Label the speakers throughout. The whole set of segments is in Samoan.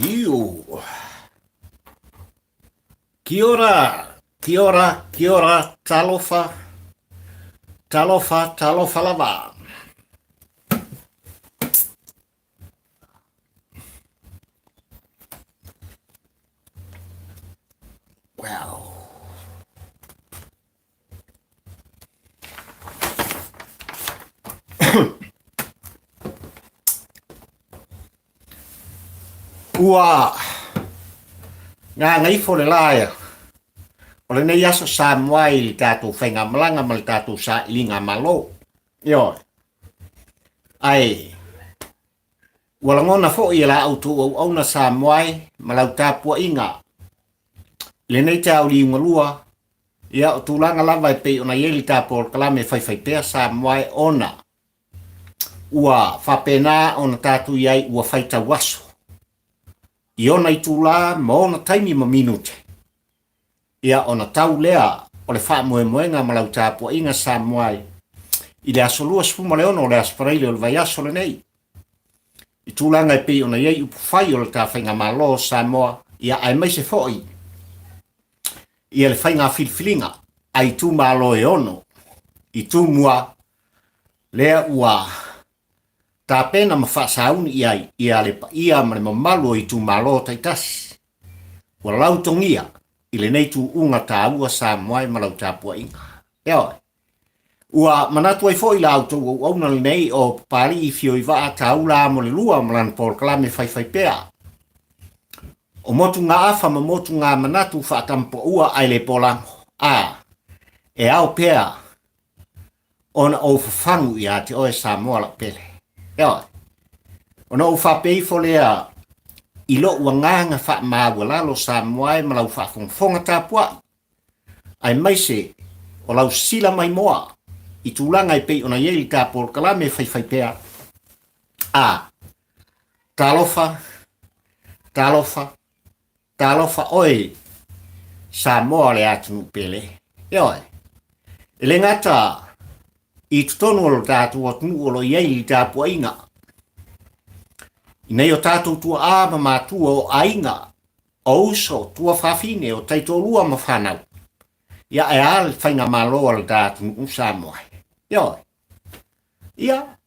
Speaker 1: Iu. Kia ora, kia ora, kia ora, talofa, talofa, talofa lava. Wow. Ua gagaifo le la ia o lenei aso Samoa i le tatou faigamalaga ma le tatou sailiga malo. Ioe. Ae ua lagona foi e la outou auauna Samoa e ma lau tapuaiga i lenei taeao liugalua, ia o tulaga lava e pei ona i ai le ta polokalame faifaipea Samoa e ona ua faapena ona tatou i ai ua faitau aso i ona itulā ma ona taimi ma minute, ia ona tau lea o le faamoemoega ma lau tapuaiga Samoa e i le aso 26 o le aso Faraile o le vaiaso lenei i tulaga e pei ona i ai upufai o le ta faigamalo o Samoa, ia aemaise foi ia le faiga filifiliga a itumalo e ono i Tumua lea ua tapena ma faasauni i ai ia le paia ma le mamalu o itumalo taitasi ua lautogia i lenei tuuga taua Samoa e ma lau tapuaiga. Ioe. Ua manatu ai foi la outou auauna lenei o Papalii Fioivaa Taula mo le lua ma lana polokalame faifaipea. O motugaafa ma motugamanatu faatamapaua ae le polago, a e ao pea ona ou fafagu ia te oe Samoa lau pele. Ioe. Ona ou faapea ifo lea i lou agaga faamaualalo Samoa e ma lau faafogafoga tapuai, aemaise o lau sila maimoa i tulaga e pei ona i ai le ta polokalame faifaipea. A, talofa, talofa, Talofa oe Samoa o le atunuu pele. Ioe. E le gata i totonu o lo tatou atunuu o lo o i ai le tapuaiga i nei o tatou tuaa ma matua o aiga, o uso, tuafafine, o taitoalua ma fanau. Ia ae a le faigamalo a lo tatou atunuu Samoa. Ioe. Ia,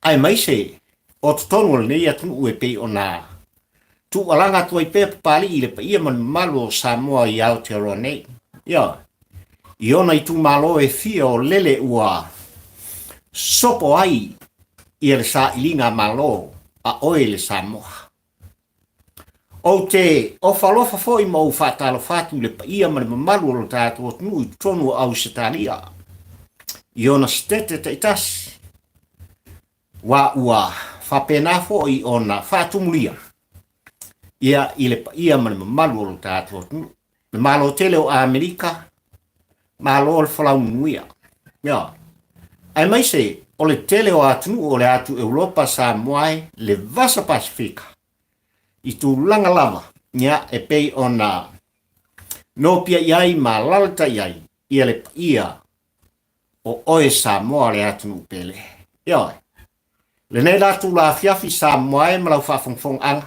Speaker 1: aemaise o totonu o lenei atunuu e pei ona tuualaga atu ai pea Papalii i le paia ma le mamalu o Samoa i Aotearoa nei. Ia, i ona itumalo e fia o lele ua sopo ai ia le sailiga malo a oe le Samoa. Ou te ofa alofa foi ma ou faatalofa atu i le paia ma le mamalu o lo tatou atunuu i totonu o Ausetalia, i ona sitete taitasi, aua ua faapena foi ona faatumulia ia i le paia ma le mamalu o lo tatou atunuu. Le Malo tele o Amerika, malo o le folau manuia. Ia. Aemaise o le tele o atunuu o le atu Europa, Samoa e, le Vasa Pasifika, i tulaga lava, ia, e pei ona nopia i ai ma alalatai ai ia le paia o oe Samoa le atunuu pele. Ioe. Lenei la tula afiafi Samoa e ma lau faafogafogaaga,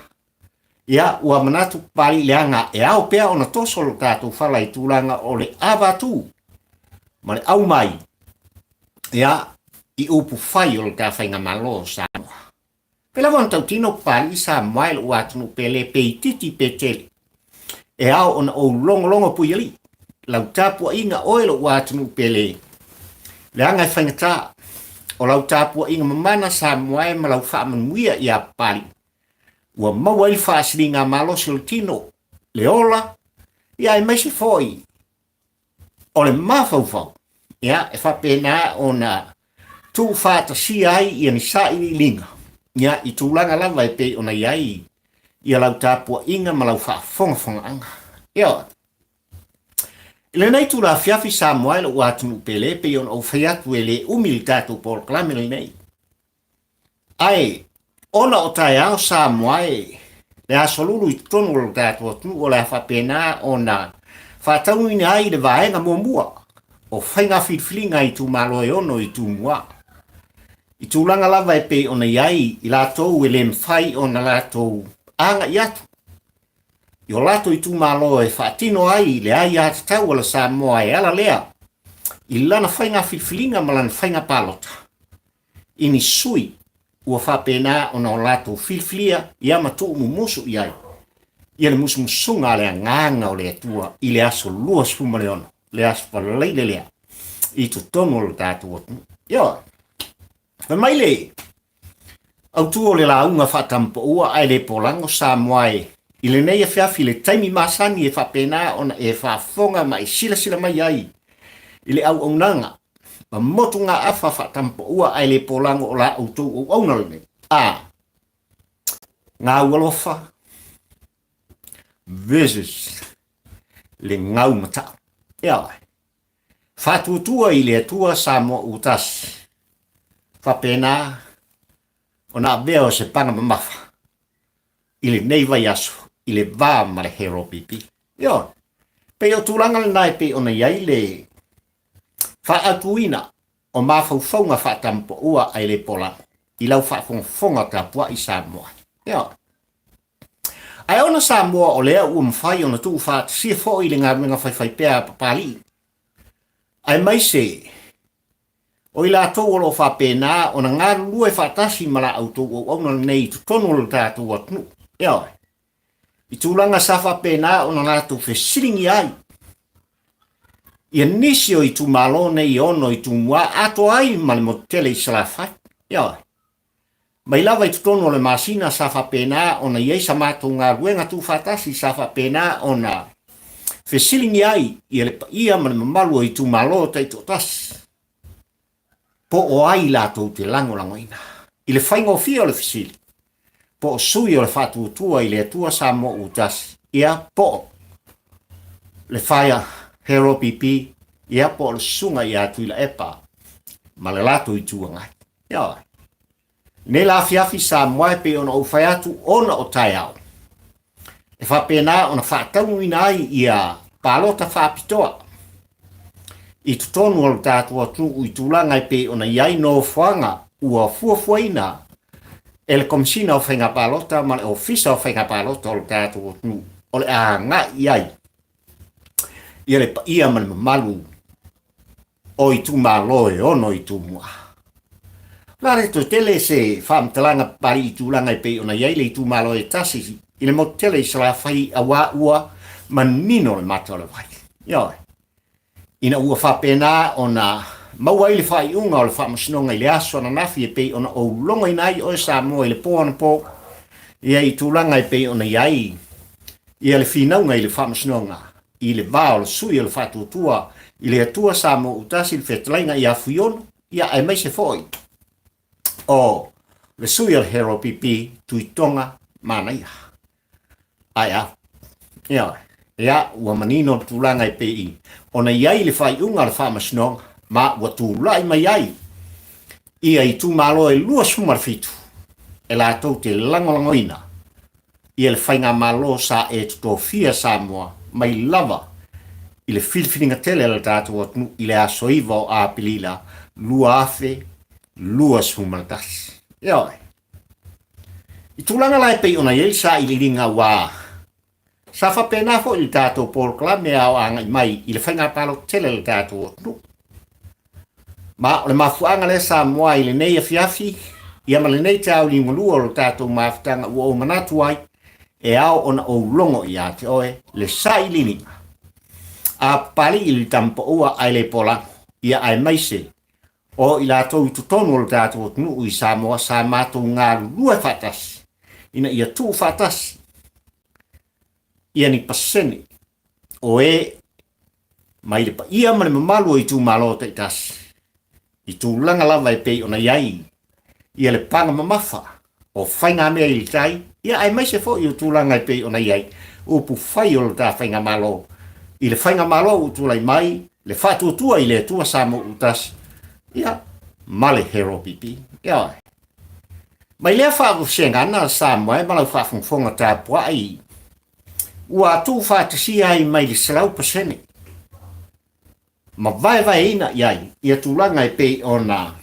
Speaker 1: ia, ua manatu Papalii leaga e ao pea ona toso lo tatou fala i tulaga o le avatu ma le aumai, ia, i upu fai o lo ta faigamalo o Samoa. Pei lava ona tautino Papalii Samoa e lou atunuu pele pe itiiti pe tele. E ao ona ou logologo puialii, lau tapuaiga oe lou atunuu pele, leaga e faigata o lau tapuaiga mamana Samoa e ma lau faamanuia iā Papalii. Ua maua ai le faasiliga malosi o le tino, le ola, ia aemaise foi o le mafaufau, ia, e faapena ona tuufaatasia ai ia ni sailiiliga, ia, i tulaga lava e pei ona i ai ia lau tapuaiga ma lau faafogafogaaga. Ioe. I lenei itula afiafi Samoa e lou atunuu pele, pei ona ou fai atu e le umi le tatou polokalame lenei. Ae ona o taeao Samoa e le aso lulu i totonu o lo tatou atunuu o le a faapena ona faataunuuina ai le vaega muamua o faiga filifiliga i itumalo e ono i Tumua. I tulaga lava e pei ona i ai i latou e le mafai ona latou agai atu. i o latou itumalo e faatino ai le aiatatau a le Samoa e ala lea i lana faiga filifiliga ma lana faiga palota i ni sui ua faapena ona o latou filifilia ia ma tuumumusu i ai ia le musumusuga a le Agaga o le Atua i le aso 26, le aso Faraile lea, i totonu o le tatou atunuu. Ioe. Fai mai le autu o le lauga faatampaua ae le polago Samoa e i lenei afiafi le taimi masani e faapena ona e faafofoga ma e silasila mai ai i le auaunaga ma motugaafa faatampaua ae le polago o la outou auauna lenei. A. Gau alofa versus le gau matau. Ioe. Faatuatua i le Atua Samoa ua tasi, faapena ona avea o se paga mamafa i lenei vaiaso i le va ma le Hero PP. Ioe, pei o tulaga lena e pei ona i ai le faaautuina o mafaufauga faatampaua ae le polago i lau faafogafoga tapuai Samoa. Ioe. Ae ona Samoa o lea ua mafai ona tuufaatasia foi le galuega faifaipea a Papalii, aemaise o i latou o lo o faapena ona galulue faatasi ma la outou auauna lenei i totonu o le tatou atunuu. Ioe. I tulaga sa faapena ona latou fesiligia ai ia nisi o itumalo nei e ono i Tumua atoa ai ma le motu tele i Salafai. Ioe. Mai lava i totonu o le masina sa faapena ona i ai sa matou galuega tuufaatasi sa faapena ona fesiligia ai ia le paia ma le mamalu o itumalo taitoatasi po o ai latou te lagolagoina i le faigofie o le fesili po o sui o le Faatuatua i le Atua Samoa ua tasi, ia po o le Fire Hero PP, ia po o le Susuga ia Tuilaepa ma le latou Itu Agai. Ioe. Nei la afiafi Samoa e pei ona ou fai atu ona o taeao e faapena ona faataunuina ai ia palota faapitoa i totonu o le tatou atunuu i tulaga e pei ona i ai nofoaga ua fuafuaina e le Komesina o Faiga Palota ma le Ofisa o Faiga Palota o le tatou atunuu o le a agai i ai ia le paia ma le mamalu o itumalo e ono i Tumua. O le a le toe tele se faamatalaga papalii i tulaga e pei ona i ai le itumalo e tasi i le motu tele i Salafai auā ua manino le mata o le vai. Ioe. Ina ua faapena ona maua ai le faaiuga o le Faamasinoga i le aso ananafi e pei ona ou logoina ai oe Samoa i le po anapo, ia i tulaga e pei ona i ai ia le finauga i le Faamasinoga i le va o le sui o le Faatuatua i le Atua Samoa Utasi le fetalaiga ia Fuiono, ia aemaise foi o le sui o le Hero PP Tuitoga Manaia. Ae a? Ioe. Ia, ua manino le tulaga e pei ona i ai le faaiuga a le Faamasinoga, ma ua tulai mai ai ia itumalo e 27 e latou te lagolagoina ia le faigamalo sa e totofia Samoa mai lava i le filifiliga tele a le tatou atunuu i le aso 9 o Aperila 2021. Ioe. I tulaga la e pei ona i ai le sailiiliga ua sa faapena foi le tatou polokalame a o agai mai i le faiga palota tele a le tatou atunuu. Ma o le mafuaaga lea Samoa i lenei afiafi, ia ma lenei taeao liugalua o le tatou mafutaga ua ou manatu ai, e ao ona ou logo ia te oe le sailiiliga a Papalii i le Tamapaua ae le Polago, ia aemaise o i latou i totonu o le tatou atunuu i Samoa sa matou galulue faatasi ina ia tuufaatasi ia ni pasene o e mai le paia ma le mamalu o itumalo taitasi i tulaga lava e pei ona i ai ia le paga mamafa o faigamea i le tai, ia aemaise foi o tulaga e pei ona i ai upu fai o lo ta faigamalo i le faigamalo ua tulai mai le Faatuatua i le Atua Samoa ua tasi, ia ma le Hero PP. Ioe. Mai lea faavosegana Samoa e ma lau faafogafoga tapuai ua tuufaatasia ai mai le 100% ma vaevaeina i ai ia tulaga e pei ona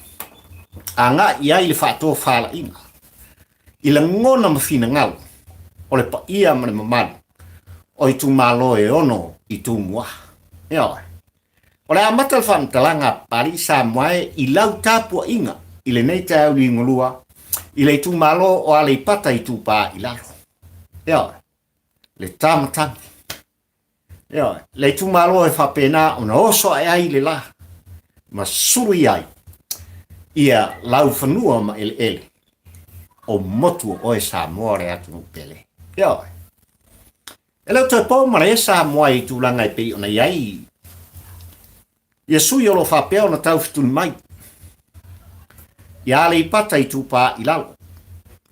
Speaker 1: agai i ai le faatofalaiga i lagona ma finagalo o le paia ma le mamalu. o itumalo e ono i Tumua. Ioe. O le amata le faamatalaga a Papalii Samoa e i lau tapuaiga i lenei taeao liugulua i le itumalo o Aleipata Itupa i Lalo. Ioe. Le tamatagi. Ioe. Le itumalo e faapena ona oso ae ai le la ma sulu i ai ia laufanua ma eleele o motu o oe Samoa o le atunuu pele. Ioe. E le o toe po ma le Samoa i tulaga e pei ona i ai ia sui o lo o faapea ona taufetuli mai ia Aleipata Itupa i Lalo.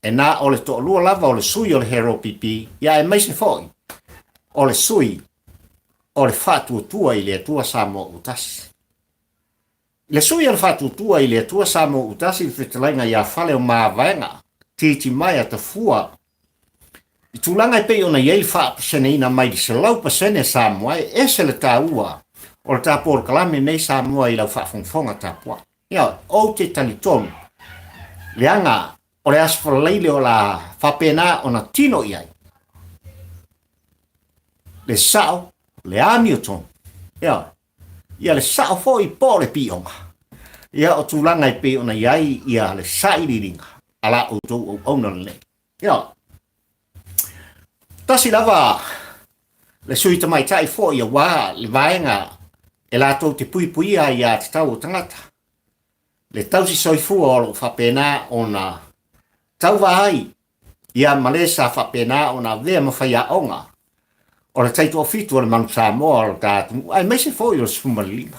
Speaker 1: E na o le toalua lava o le sui o le HRPP, ia aemaise foi o le sui o le Faatuatua i le Atua Samoa Ua Tasi. Le sui o le Faatuatua i le Atua Samoa Ua Tasi le fetalaiga ia Faleomavaega Titimaea Tafua i tulaga e pei ona i ai le faapaseneina mai le 100% Samoa, e ese le taua o le ta polokalame nei Samoa i lau faafogafoga tapuai. Ia, ou te talitonu, leaga o le Aso Faraile o la faapena ona tino i ai le sao, le amiotonu, ia, ia le sao foi po o le pioga, ia o tulaga e pei ona i ai ia le sailiiliga a la outou auauna lenei. Ia, tasi lava le sui tamaitai foi aua le vaega e latou te puipuia ai ia tatau o tagata, le tausi soifua o lo o faapena ona tauva ai ia ma le sa faapena ona avea ma faiaoga o le taitoafitu o le Manu Samoa o le ta atunuu, aemaise foi o le 15.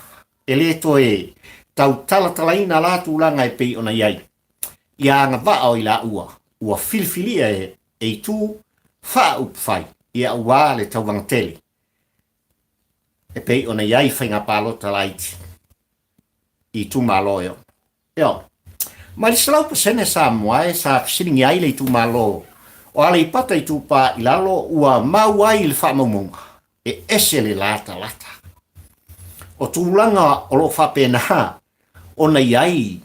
Speaker 1: E le toe tautalatalaina la tulaga e pei ona i ai ia agavaa o i laua ua filifilia e itu faaupufai ia aua le tauvaga tele e pei ona i ai faiga palota laiti i itumalo e ono. Ioe. Mai le 100% Samoa e sa fesiligia ai le itumalo o Aleipata Itupa i Lalo ua mau ai i le faamaumauga e ese le latalata. O tulaga o lo o faapena ona i ai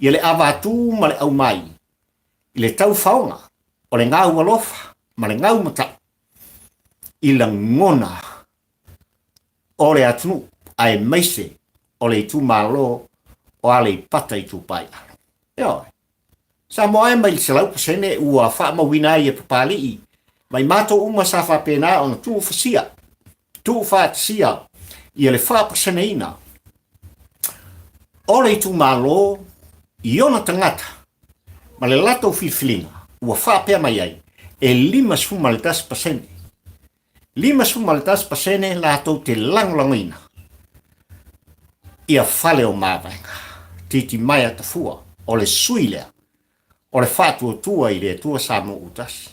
Speaker 1: ia le avatu ma le aumai i le taufaoga o le gau alofa ma le gau matai i lagona o le atunuu aemaise o le itumalo o Aleipata Itupa i Lalo. Ioe. Samoa e mai le 100% ua faamauina ai e Papalii mai matou uma sa faapena ona tuufasia, tuufaatasia ia le faapaseneina o le itumalo i ona tagata ma le latou filifiliga ua faapea mai ai e 51%. 51% latou te lagolagoina ia fale o mavaega. Titimaea Tafua, o le sui lea o le Faatuatua i le Atua Samoa Ua Tasi.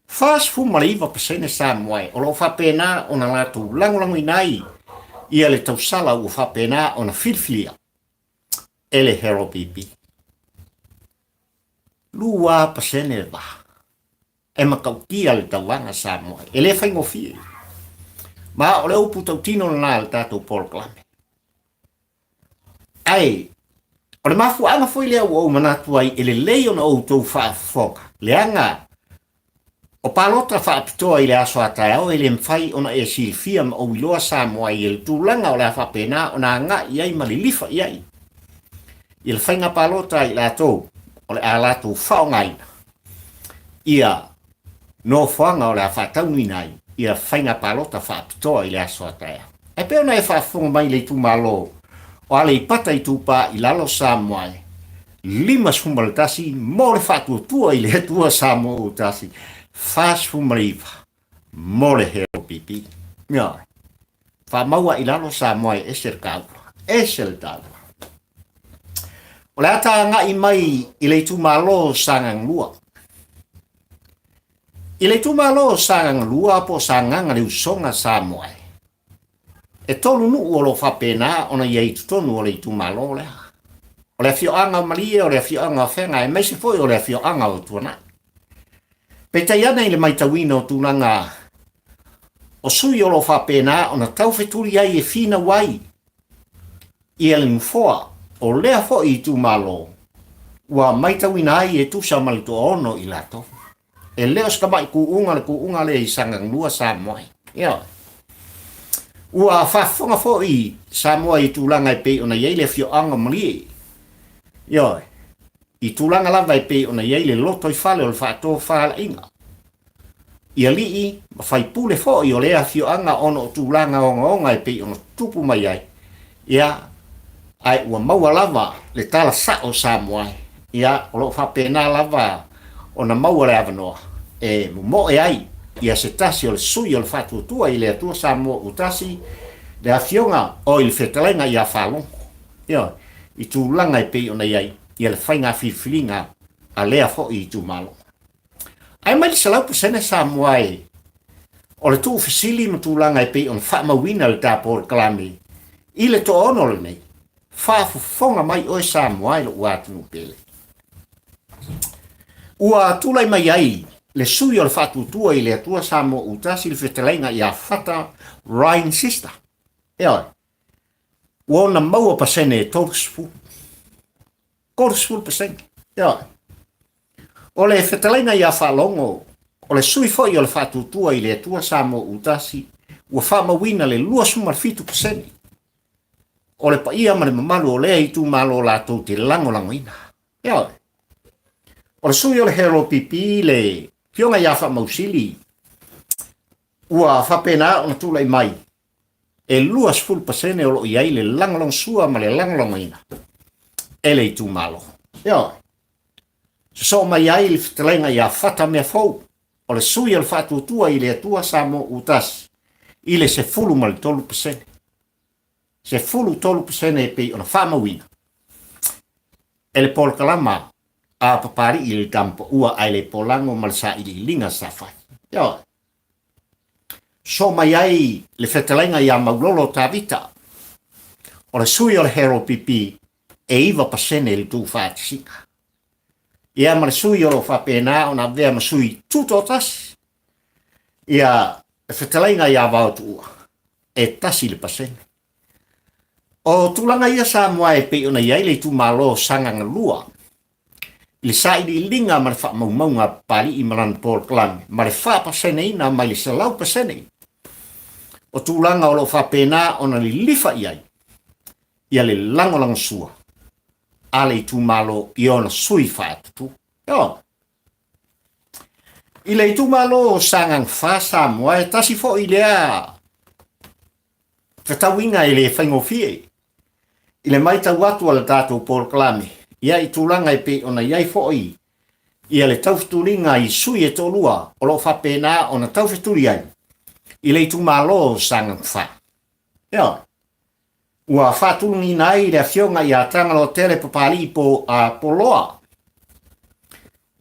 Speaker 1: 49% Samoa e o lo o faapena ona latou lagolagoina ai ia le tausala ua faapena ona filifilia e le HRPP. 2% le va. E matautia le tauvaga Samoa, e le faigofie. Ma o le upu tautino lena a le tatou polokalame. Ae, o le mafuaaga foi lea ua ou manatu ai e lelei ona outou faafofoga, leaga o palota faapitoa i le aso a taeao e le mafai ona e silafia ma ou iloa Samoa i le tulaga o le a faapena ona agai i ai ma lilifa i ai i le faiga palota a i latou o le a latou faaaogaina ia nofoaga o le a faataunuina ai ia faiga palota faapitoa i le aso a taeao. Ae pei ona e faafofoga mai i le itumalo o Aleipata Itupa i Lalo Samoa e 51 mo le faatuatua i le Atua Samoa Ua Tasi, 49 mo le HRPP. Ioe. Faamaua i lalo Samoa e ese le taua. Ese le taua. O le ata agai mai i le itumalo o Sagaga I le itumalo o Sagaga 2 po o Sagaga le Usoga Samoa e, e tolu nuu o lo o faapena ona i ai i totonu o le itumalo lea. O le afioaga o Malie, o le afioaga o Afega, aemaise foi o le afioaga o Tuanai. Peitai ane i le maitauina o tulaga o sui o lo o faapena ona taufetuli ai e finau ai ia le nofoa o lea foi itumalo ua maitauina ai e tusa ma le toaono i latou. E le o se tamai kūʻuga le kūʻuga lea i Sagaga 2 Samoa. Ioe. Ua faafofoga foi Samoa i tulaga e pei ona i ai le afioaga o Malie. Ioe. I tulaga lava e pei ona i ai le lotoifale o le faatofalaiga i alii ma faipule foi o lea afioaga ona o tulaga ogaoga e pei ona tutupu mai ai, ia, ae ua maua lava le tala sa'o Samoa, ia, o lo o faapena lava ona maua le avanoa e momoe ai ia se tasi o le sui o le Faatuatua i le Atua Samoa ua tasi, le Afioga o i le Fetalaiga ia Faalogo, ioe, i tulaga e pei ona i ai ia le faiga filifiliga a lea foi itumalo. Ae mai le 100% Samoa e o le tuufesili ma tulaga e pei ona faamauina le ta polokalame i le toaono lenei, faafofoga mai oe Samoa i lou atunuu pele. Ua tulai mai ai le sui o le Faatuatua i le Atua Samoa ua tasi le fetalaiga ia Fata Ryan Sister. Ioe, ua ona maua pasene e 30. 30%. Ioe. O le fetalaiga ia Faalogo, o le sui foi o le Faatuatua i le Atua Samoa ua tasi, ua faamauina le 27% o le paia ma le mamalu o lea itumalo latou te lagolagoina. Ioe. O le sui o le HLPP, le Afioga ia Faamausili, ua faapena ona tulai mai e 20% o lo o i ai le lagolagosua ma le lagolagoina e le itumalo. Ioe. Sosoo mai ai le fetalaiga ia Fata Meafou, o le sui o le Faatuatua i le Atua Samoa ua tasi, i le 13%. 13% e pei ona faamauina e le polokalama a Papalii i le Tamapaua ae le Polago ma le sailiiliga sa fai. Ioe. Sosoo mai ai le fetalaiga ia Maulolo Tavita, o le sui o le HLPP e 9% le tuufaatasiga. Ia ma le sui o lo o faapena ona avea ma sui tutoatasi ia le fetalaiga ia Vaotuua e 1%. O tulaga ia Samoa e pei ona i ai le itumalo o Sagaga 2 i le sailiiliga ma le faamaumauga a Papalii ma lana polokalame ma le faapaseneina mai le 100% o tulaga o lo o faapena ona lilifa i ai ia le lagolagosua a le itumalo i ona sui faatutu. Ioe. I le itumalo o Sagaga 4 Samoa, e tasi foi lea fetauiga e le faigofie i le matau atu a le tatou polokalame ia i tulaga e pei ona i ai foi ia le taufetuliga i sui e toalua o lo o faapena ona taufetuli ai i le itumalo o Sagaga 4. Ioe. Ua faatulugina ai le Afioga ia Tagaloatele Papalii po a Poloa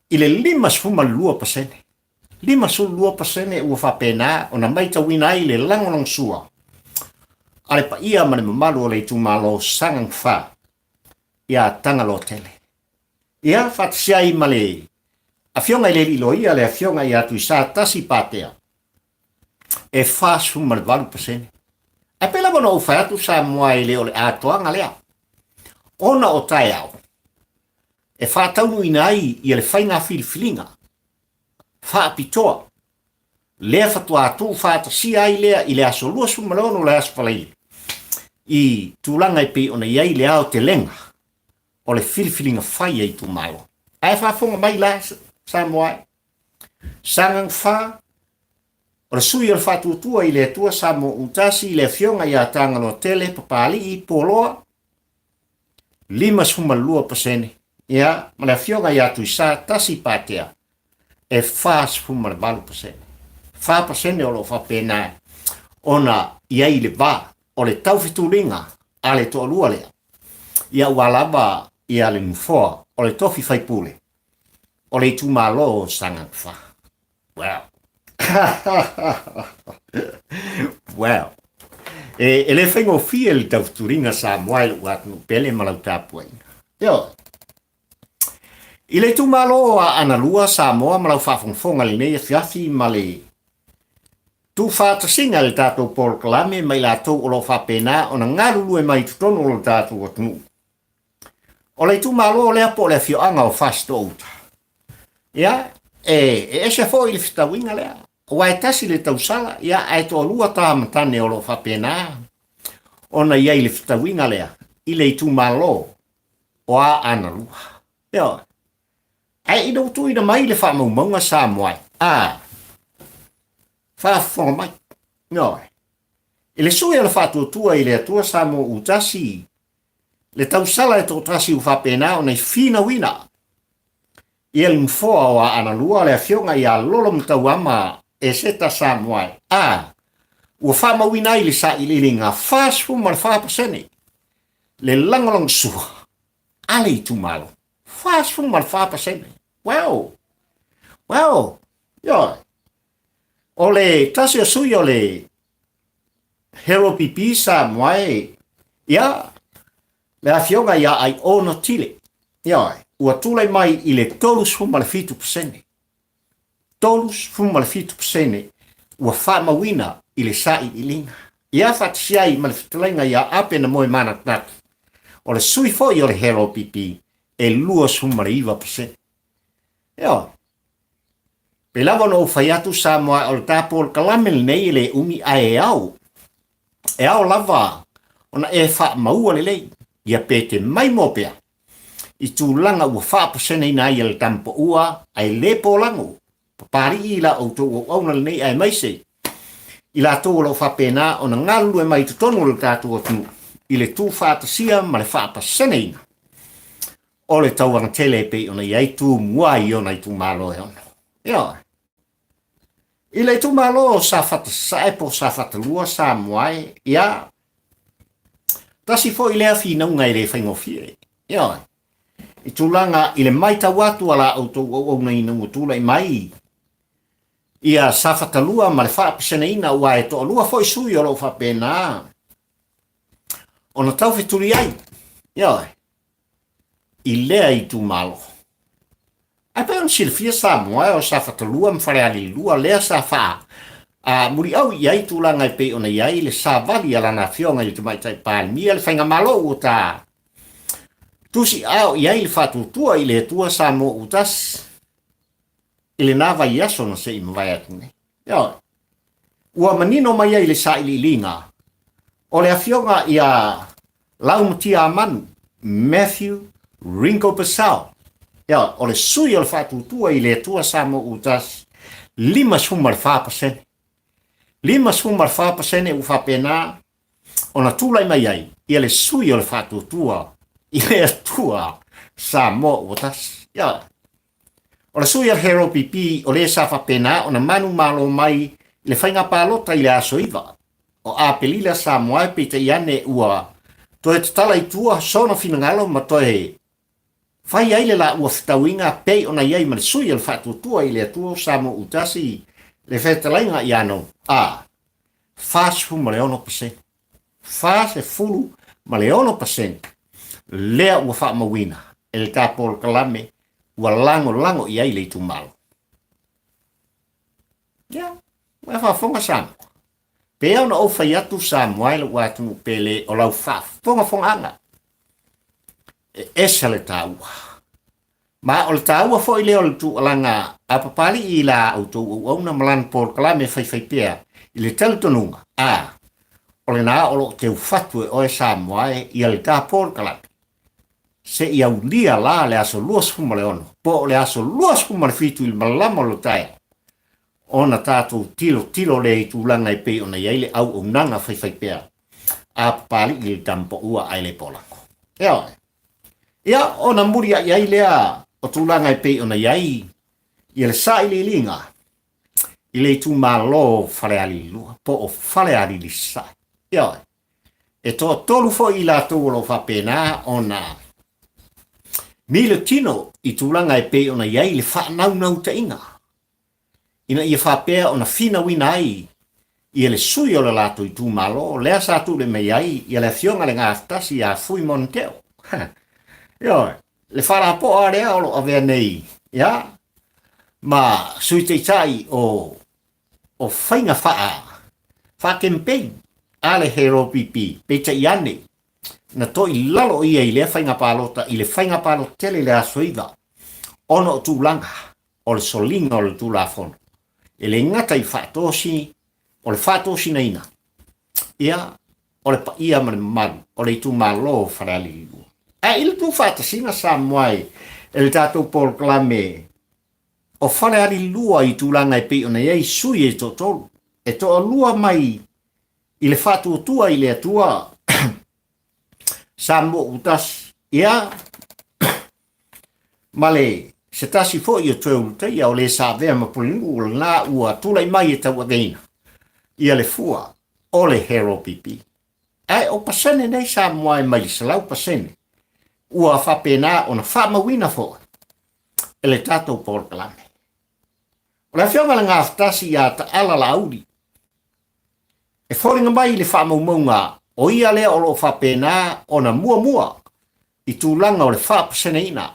Speaker 1: i le 52%. 52% ua faapena ona matauina ai le lagolagosua a le paia ma le mamalu o le itumalo Sagaga 4 ia Tagaloatele. Ia, faatasi ai ma le Afioga i le Alii Loia, le Afioga ia Tuisa Tasi Patea, e 48%. Ae pei lava ona ou fai atu Samoa e le o le atoaga lea. Ona o taeao e faataunuuina ai ia le faiga filifiliga faapitoa lea faatoa tuufaatasia ai lea i le aso 26 o le aso Faraile i tulaga e pei ona i ai le aotelega o le filifiliga fai a itumalo. Ae faafofoga mai la Samoa e. Sagaga 4, o le sui o le Faatuatua i le Atua Samoa ua tasi i le Afioga ia Tagaloatele Papalii Poloa, 52%, ia, ma le Afioga ia Tuisa Tasi Patea, e 48%. 4% o lo o faapena ona i ai le va o le taufetuliga a le toalua lea, ia aua lava ia le nofoa o le tofi faipule o le itumalo o Sagaga 4. Wow. Wow. E le faigofie le taufetuliga Samoa i lou atunuu pele ma lau tapuaiga. Ioe. I le itumalo o Aana 2 Samoa ma lau faafogafoga i lenei afiafi ma le tuufaatasiga i le tatou polokalame ma i latou o lo o faapena ona galulue mai i totonu o lo tatou atunuu. O le itumalo lea po o le afioaga o Fasitoo-uta, ia, e ese foi le fetauiga lea. Aua e tasi le tausala, ia, ae toalua tamatane o lo o faapena ona i ai le fetauiga lea i le itumalo o Aana Lua. Ioe. Ae ina ua tuuina mai le faamaumauga Samoa, a faafofoga mai. Ioe. I le sui o le faatuatua i le Atua Samoa Utasi, le tausala e toatasi ua faapena ona i finauina ia le nofoa o Aana Lua, le afioga ia Lolo Matauama Eseta Samoa, a ua faamauina ai le sailiiliga 44% le lagolagosua a le itumalo. 44%. Wow! Wow! Ioe. O le tasi o sui o le Hero PP Samoa e, ia, le afioga ia Aiona Tile. Ioe, ua tulai mai i le 37%. 37% ua faamauina i le sailiiliga. Ia faatasi ai ma le fetalaiga ia Apena Moemanatunatu, o le sui foi o le Hero PP e 29%. Ioe. Pei lava ona ou fai atu Samoa o le ta polokalame lenei e le umi ae e ao. E ao lava ona e faamaua lelei ia pe te maimoa pea i tulaga ua faapaseneina ai e le tamapaua ae le polago papalii i la outou auauna lenei aemaise i latou o lo o faapena ona galulue mai i totonu o le tatou atunuu i le tuufaatasia ma le faapaseneina o le tauaga tele e pei ona i ai Tumua i ona itumalo e ono. Ioe. I le itumalo o Safata Sasae po o Safata 2 Samoa e, ia, tasi foi lea finauga e le faigofie. Ioe. I tulaga i le matau atu a la outou auauna ina ua tulai mai ia Safata 2 ma le faapaseneina aua e toalua foi sui o lo o faapena ona taufetuli ai. Ioe. I lea itumalo. Ae pei ona silafia Samoa o Safata 2 ma Falealili 2 lea sa faa a muliau i ai tulaga e pei ona i ai le savali a lana afioga i le Tamaitai Palemia le faigamalo ua ta tusiao i ai le faatuatua i le Atua Samoa ua tasi i lena vaiaso na se i mavae atu nei. Ioe. Ua manino mai ai le sailiiliga o le afioga ia Laumatia Amanu, Matthew Ringo Purcell, ioe, o le sui o le faatuatua i le Atua Samoa Utasi, 54%. 54% ua faapena ona tulai mai ai ia le sui o le faatuatua i le Atua Samoa ua tasi. Ioe. O le sui a Hero PP o le sa faapena ona manumalo mai i le faiga palota i le aso 9 o Aperila Samoa e peitai ane ua toe tatala i tua sona finagalo ma toe fai ai le laua fetauiga pei ona i ai ma le sui o le faatuatua i le Atua o Samoa Utasi le fetalaiga ia No. A 46%. 46% lea ua faamauina e le ta polokalame ua lagolago i ai le itumalo. Ia, ua faafofoga Samoa. Pei ona ou fai atu Samoa i lou atunuu pele o lau faafogafogaaga e ese le taua. Ma o le taua foi lea o le tuualaga a Papalii i la outou auauna ma lana polokalame faifaipea i le talitonuga, a, o lena o lo o teufatu e oe Samoa e ia le ta polokalame se i aulia la le aso 26 po o le aso 27 i le malama o le taeao ona tatou tilotilo lea i tulaga e pei ona i ai le auaunaga faifaipea a Papalii i le tamapaua ae le polago. Ioe. Ia, ona muliai ai lea o tulaga e pei ona i ai ia le sailiiliga i le itumalo o Falealili 2 po o Falealili Sasae. Ioe, e toatolu foi i latou o lo o faapena ona milotino i tulaga e pei ona i ai le faanaunautaiga ina ia faapea ona finauina ai ia le sui o le latou itumalo lea sa tule mai ai ia le afioga le Gafatasi ia Fuimon Teo. Ioe, le faalapoa lea o lo o avea nei ia ma sui taitai o o faiga faa faakempein a le Hero PP, peitai ane na toi lalo ia i lea faiga palota i le faiga palota tele i le aso 9 ona o tulaga o le soliga o le Tulafono. E le gata i faatosi, o le faatosinaina, ia, o le paia ma le mamalu o le itumalo o Falealili 2. Ae i le tuufaatasiga Samoa e le tatou polokalame o Falealili 2 i tulaga e pei ona i ai sui e toatolu, e toalua mai i le faatuatua i le Atua Samoa ua tasi, ia, ma le se tasi foi o toe ulutaia o le sa avea ma pulenuu o lena ua tulai mai e tauaveina ia le fua o le Hero PP. Ae o pasene nei Samoa e mai le 100% ua faapena ona faamauina foi e le tatou polokalame. O le afioga i le Gafatasi ia Taala Laauli, e foliga mai i le faamaumauga o ia lea o lo o faapena ona muamua i tulaga o le faapaseneina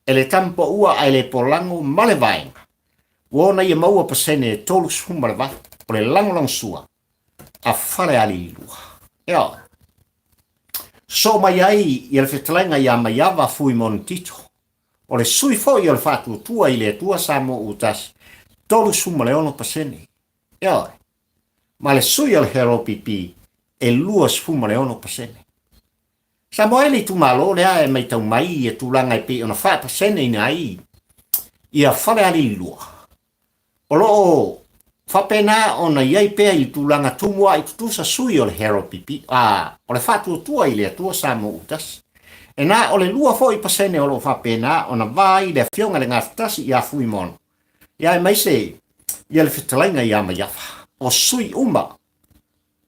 Speaker 1: e le tamapaua ae le polago ma le vaega ua ona ia maua pasene e 38 o le lagolagosua a Falealili 2. Ioe. Sosoo mai ai ia le fetalaiga ia Maiava Fuimono Tito, o le sui foi o le Faatuatua i le Atua Samoa ua tasi, 36%. Ioe. Ma le sui o le HRPP e 26%. Samoa e le itumalo lea e maitau mai ia tulaga e pei ona faapaseneina ai ia Falealili 2, o lo o faapena ona i ai pea i le tulaga tumua'i tutusa sui o le HRPP, a o le faatuatua i le Atua Samoa ua tasi. E na o le 2 foi pasene o lo o faapena ona va ai le Afioga i le Gafatasi ia Fuimono, ia aemaise ia le fetalaiga ia Maiava, o sui uma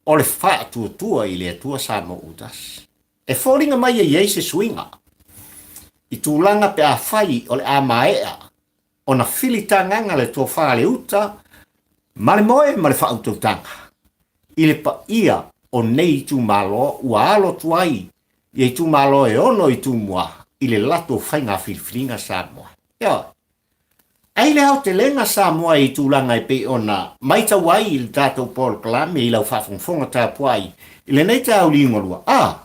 Speaker 1: o le faatuatua i le Atua Samoa ua tasi. E foliga mai e i ai se suiga i tulaga pe afai o le a maea ona filitagaga le tofa a le uta ma le moe ma le faautautaga i le paia o nei itumalo ua alo atu ai ia itumalo e ono i Tumua i le latou faiga filifiliga Samoa. Ioe. Ai le aotelega Samoa i tulaga e pei ona maitau ai i le tatou polokalame i lau faafogafoga tapuai i lenei taeao liugalua. A!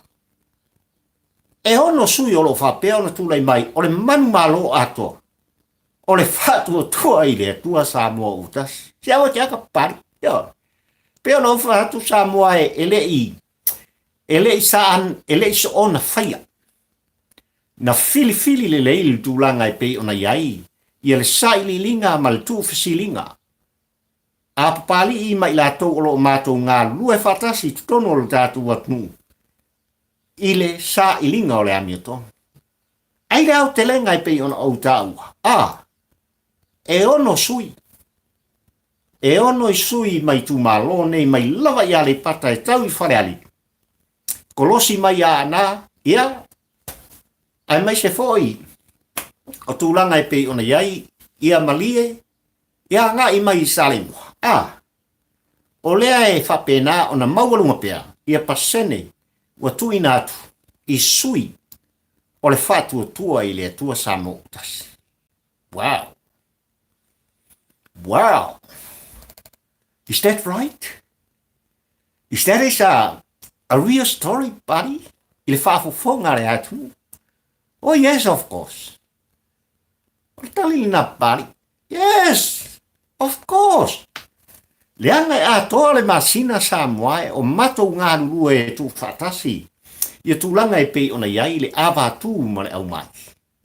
Speaker 1: E ono sui o lo o faapea ona tulai mai o le manumalo atoa o le faatuatua i le Atua Samoa ua tasi. Se aua te aka papali. Ioe. Pei ona ou fai atu Samoa e le i e le i sa e le i soona faia. Na filifili lelei le tulaga e pei ona i ai ia le sailiiliga ma le tuufesiliga a Papalii ma i latou o lo o matou galulue faatasi i totonu o le tatou atunuu i le sailiga o le amiotonu. Ai le aotelega e pei ona ou taua, a, e ono sui, e ono i sui mai itumalo nei mai lava i Aleipata e tau i Falealili, kolosi mai a Aana, ia, aemaise foi o tulaga e pei ona i ai ia Malie, ia agai mai i Saleimoa. A, o lea e faapena ona maualuga pea ia pasene ua tuuina atu i sui o le faatuatua i le Atua Samoa ua tasi. Wow! Wow! Is that right? Is that is a, a real story, buddy? I le faafofoga a le atunuu. Oh yes, of course. O le tali lena, buddy. Yes, of course. Leaga e atoa le masina Samoa e o matou galulue e tuufaatasi ia tulaga e pei ona i ai le avatū ma le aumai.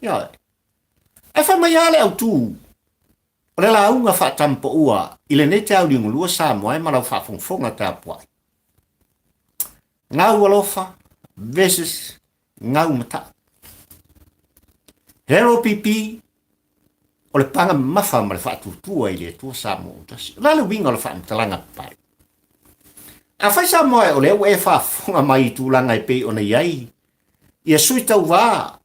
Speaker 1: Ioe. Ae fai mai lava le autū o le lauga faatampaua i lenei taeao liugalua Samoa e ma lau faafogafoga tapuai. Gau alofa versus gau matau. Hero PP o le paga mamafa ma le faatuatua i le Atua Samoa ua tasi. O le a le uiga o le faamatalaga papae? Afai Samoa o lea ua e faafofoga mai i tulaga e pei ona i ai ia sui tauva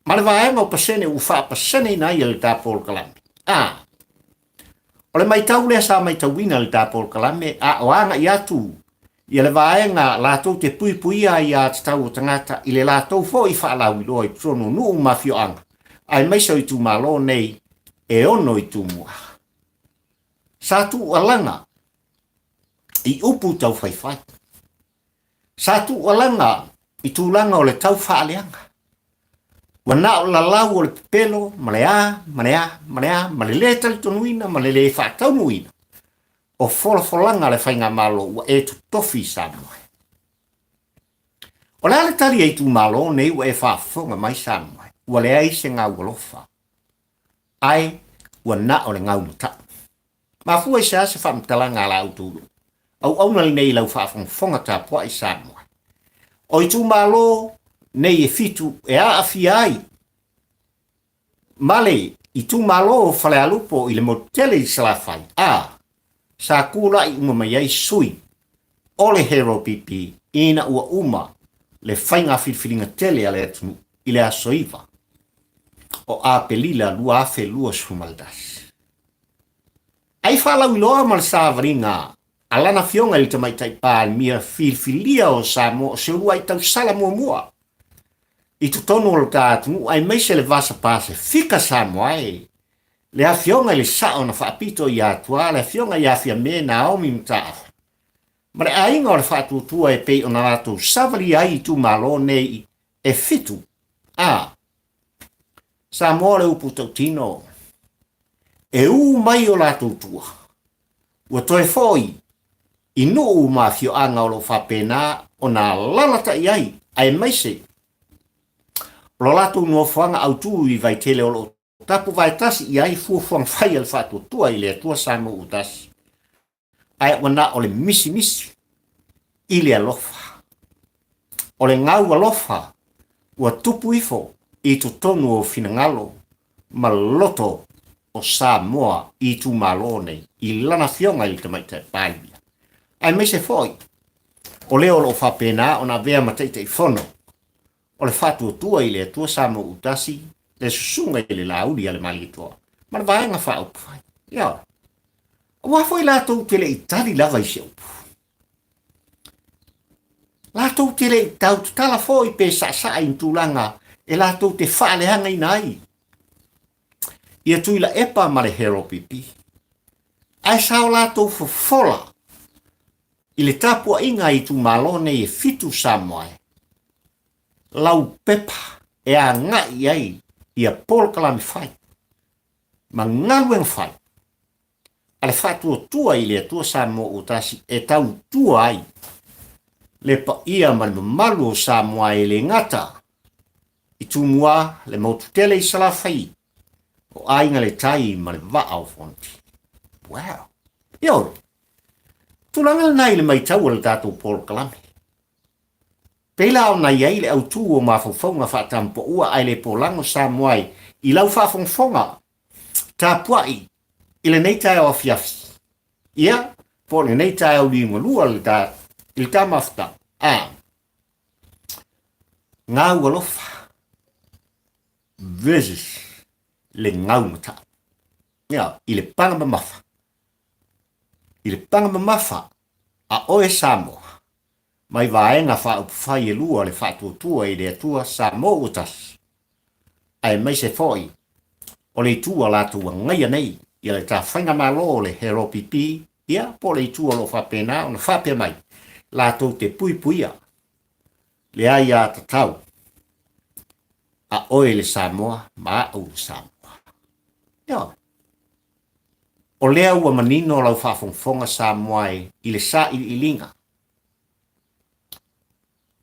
Speaker 1: ma le vaega o pasene ua faapaseneina ai e le ta polokalame. A, o le maitau lea sa maitauina e le ta polokalame, a o agai atu ia le vaega latou te puipuia ai aiatatau o tagata i le latou foi faalauiloa i totonu o nuu ma afioaga, aemaise o itumalo nei e ono i Tumua. Sa tuualaga i upu taufaifai. Sa tuualaga i tulaga o le tau faaleaga. Ua na o lalau o le pepelo ma le a, ma le a, ma le a, ma le lē talitonuina ma le lē faataunuuina o folafolaga a le Faigamalo ua e totofi i Samoa. O le a le tali a itumalo nei ua e faafofoga mai Samoa? Ua leai se gau alofa, ae ua na o le gau matau. Mafua i se a se faamatalaga a la outou auauna lenei i lau faafogafoga tapuai Samoa? O itumalo nei e fitu e aafia ai ma le itumalo o Falealupo i le motu tele i Salafai, a sa kula'i uma mai ai sui o le Hero PP ina ua uma le faiga filifiliga tele a le atunuu i le aso 9 o Aperila 2021. Ai faalauiloa ma le savaliga a lana afioga i le Tamaitai Palemia filifilia o Samoa o se uluai tausala muamua i totonu o lo ta atunuu aemaise le Vasa Pasefika Samoa e le afioga i le Sao na faapito ia Atua, le afioga ia Fiame Naomi Mataafa ma le aiga o le Faatuatua e pei ona latou savalia ai itumalo nei e fitu. A Samoa o le upu tautino e ū mai o latou tua, ua toe foi i nuu ma afioaga o lo o faapena ona alalatai ai, aemaise o lo latou nofoaga autu i Vaitele o lo o tapu vaetasi i ai fuafuaga fai a le Faatuatua i le Atua Samoa ua tasi. Ae ua na o le misimisi i le alofa. O le gau alofa ua tupu ifo i totonu o finagalo ma loto o Samoa i itumalo nei i lana afioga i le Tamaitai Palemia, aemaise foi o le o lo o faapena ona avea ma Taitaifono o le Faatuatua i le Atua Samoa Utasi, le Susuga i le Laauli a le Malietoa ma le Vaega Faaupufai. Ioe. Aua foi latou te le i tali lava i se upu. Latou te le i tautatala foi pe saasaa i ni tulaga e latou te faaleagaina ai ia Tuilaepa ma le Heropipi. Ae sa o latou fofola i le tapuaiga a itumalo nei e fitu Samoa e laupepa e agai i ai ia polokalame fai ma galuega fai a le Faatuatua i le Atua Samoa ua tasi e tautua ai le paia ma le mamalu o Samoa e le gata i Tumua, le motu tele i Salafai, o Aiga le Tai ma le Vaa o Fonoti. Wow! Ioe! Tulaga lena i le maitau o le tatou polokalame. Pei la ona i ai le autu o mafaufauga faatampoua ae le polago Samoa i lau faafogafoga tapuai i lenei taeao afiafi, ia, po o lenei taeao liugalua i le ta, i le ta mafuta, a, gau alofa versus le gau matau. Ia, i le paga mamafa, i le paga mamafa a oe Samoa, mai vaega faaupufai e lua le Faatuatua i le Atua Samoa ua tasi, aemaise foi o le itu a latou agaia nei ia le ta faigamalo o le HEROPP, ia, po o le itu o lo o faapena ona faapea mai latou te puipuia le aiatatau a oe le Samoa ma a'u le Samoa. Ioe. O lea ua manino lau faafogafoga Samoa e i le sailiiliga.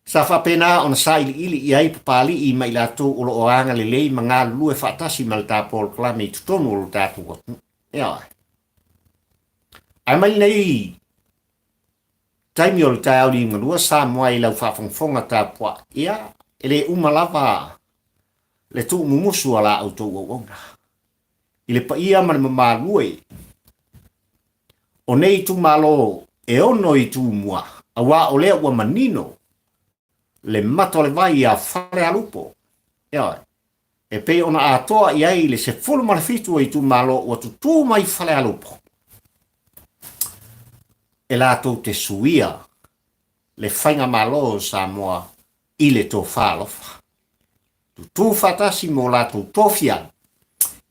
Speaker 1: Sa faapena ona sailiili i ai Papalii ma i latou o lo o agalelei ma galulue faatasi ma le ta polokalame i totonu o lo tatou atunuu. Ioe. Ae mai lenei taimi o le taeao liugalua Samoa i lau faafogafoga tapuai, ia, e le uma lava le tuumumusu a la outou auauna. I le paia ma le mamalu e o nei itumalo e ono i Tumua, auā o lea ua manino le mata o le vai ia Falealupo, ioe, e pei ona atoa i ai le 17 o itumalo ua tutū mai Falealupo e latou te suia le faigamalo o Samoa i le tofa alofa. Tutū faatasi mo latou tofia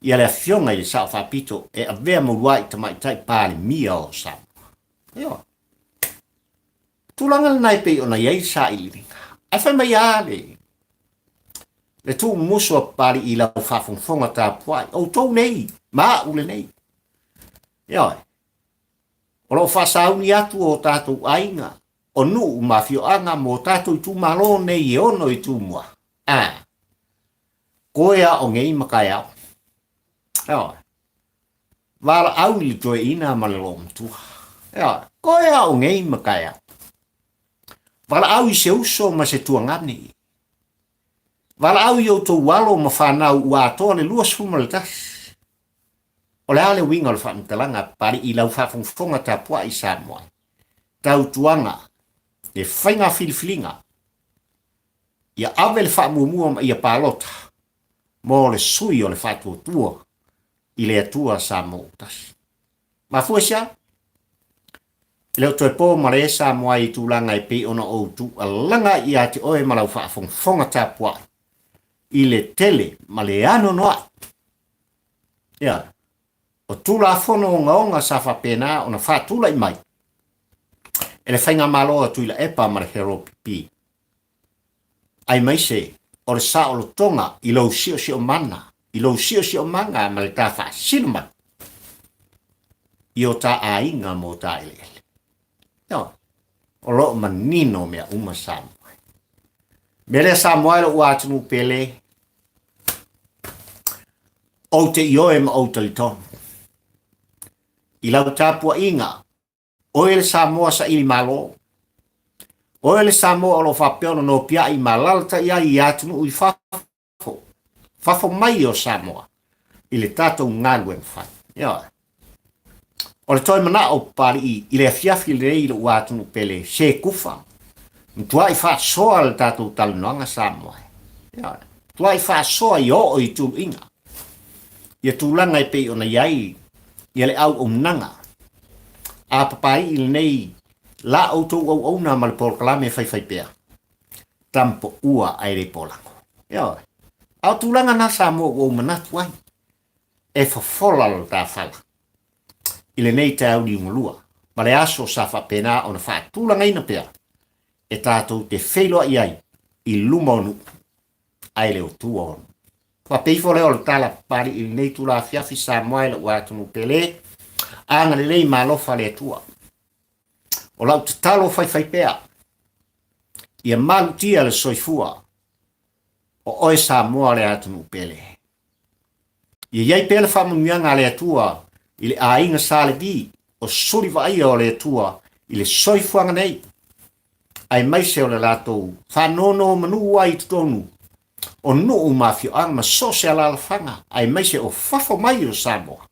Speaker 1: ia le afioga i le Sao Faapito e avea ma uluai tamaitai Palemia o Samoa. Ioe. Tulaga lena e pei ona i ai le sailiiliga. Ae fai mai lava le Le tuumumusu a Papalii i lau faafogafoga tapuai, outou nei ma au lenei. Ioe. O lo o faasauni atu o tatou aiga, o nuu ma afioaga mo tatou itumalo nei e ono i Tumua. A. Koe a o nei ma taeao. Ioe. Valaau i le toeaina ma le loomatua. Ioe. Koe a o nei ma taeao. Valaau i se uso ma se tuagane. Valaau i outou alo ma fanau ua atoa le 21. O le a le uiga o le faamatalaga a Papalii i lau faafogafoga tapuai Samoa? Tautuaga, le faiga filifiliga, ia ave le faamuamua ma ia palota mo le sui o le faatuatua i le Atua Samoa ua tasi. Mafua i se a? E le o toe po ma le Samoa i tulaga e pei ona ou tuualaga ai ia te oe ma lau faafogafoga tapuai i le tele ma le anoanoai. Ia, o Tulafono ogaoga sa faapena ona faatulai mai e le Faigamalo a Tuilaepa ma le Heropipi, aemaise o le saolotoga i lou siosiomaga, i lou siosiomaga ma le ta faasino mai i o ta aiga ma o ta eleele. Ioe, o lo o manino mea uma Samoa. Mea lea Samoa e lou atunuu pele, ou te ioe ma ou talitonu. I lau tapuaiga, oe le Samoa saili malo, oe le Samoa o lo o faapea ona nopiai ma alalatai ai i atunuu i fafo, fafo mai o Samoa i le tatou galuega fai. Ioe. O le toe manao o Papalii i le afiafi lenei i lou atunuu pele, se kufa, matuai faasoa le tatou talanoaga Samoa. Ioe. Matuai faasoa ia oo i tuluiga. Ia tulaga e pei ona i ai ia le auaunaga a Papalii lenei la outou auauna ma le polokalame faifaipea. Tampoua ae le polago. Ioe. A o tulaga na Samoa ua ou manatu ai, e fofola lo ta fala i lenei taeao liugalua ma le aso sa faapena ona faatulagaina pea e tatou te feiloai ai i luma o nuu ae le o tua o nuu. Faapea ifo lea o le tala Papalii i lenei itula afiafi Samoa e lou atunuu pele, agalelei ma alofa le Atua. O lau tatalo faifaipea, ia malutia le soifua o oe Samoa le atunuu pele. Ia i ai pea le faamanuiaga a le Atua i le aiga Sa Levi o suli vaaia o le Atua i le soifuaga nei, aemaise o le latou faanonomanu ai i totonu o nuu ma afioaga ma so o se alaalafaga, aemaise o fafo mai o Samoa,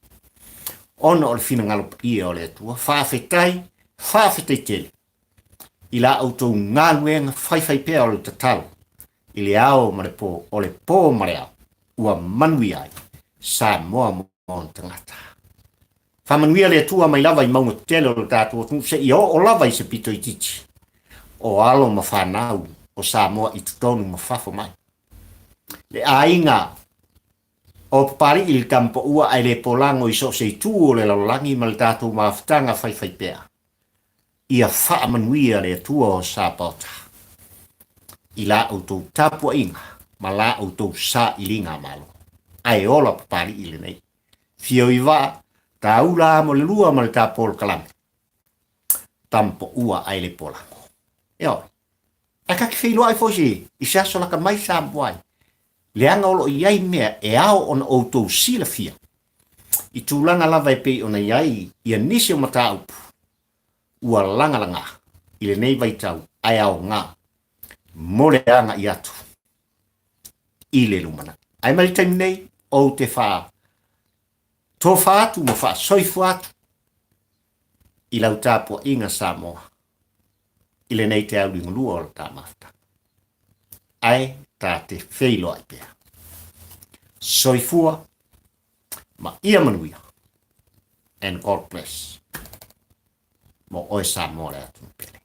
Speaker 1: ona o le finagalo paia o le Atua. Faafetai, faafetai tele i la outou galuega faifaipea o le tatalo i le ao ma le po, o le po ma le ao, ua manuia ai Samoa ma ona tagata. Faamanuia le Atua mai lava i mauga tetele o le tatou atunuu seia oo lava i se pito itiiti o alo ma fanau o Samoa i totonu ma fafo mai. Le aiga o Papalii i le Tamapaua ae le polago i so o se itu o le lalolagi ma le tatou mafutaga faifaipea. Ia faamanuia le Atua o Sapaota i la outou tapuaiga ma la outou sailiga malo. Ae ola Papalii lenei. Fio i vaa, taula amo le lua ma le ta polokalame. Tampoua ae le polago. Ioe. Ae ta te feiloai foi se i se aso lata mai Samoa ai. Leaga o lo o i ai mea e ao ona outou silafia i tulaga lava e pei ona i ai ia nisi o mataupu ua lagalaga i lenei vaitau ae aoga mo le agai atu i le lumanai. Ae mai le taimi nei, ou te faa tofa atu ma faasoifua atu i lau tapuaiga Samoa i lenei te auligalua o le ta mafutaga. Ae ta te feiloai pea. Soifua ma ia manuia. And God bless. Mo oe Samoa le atunuu pele.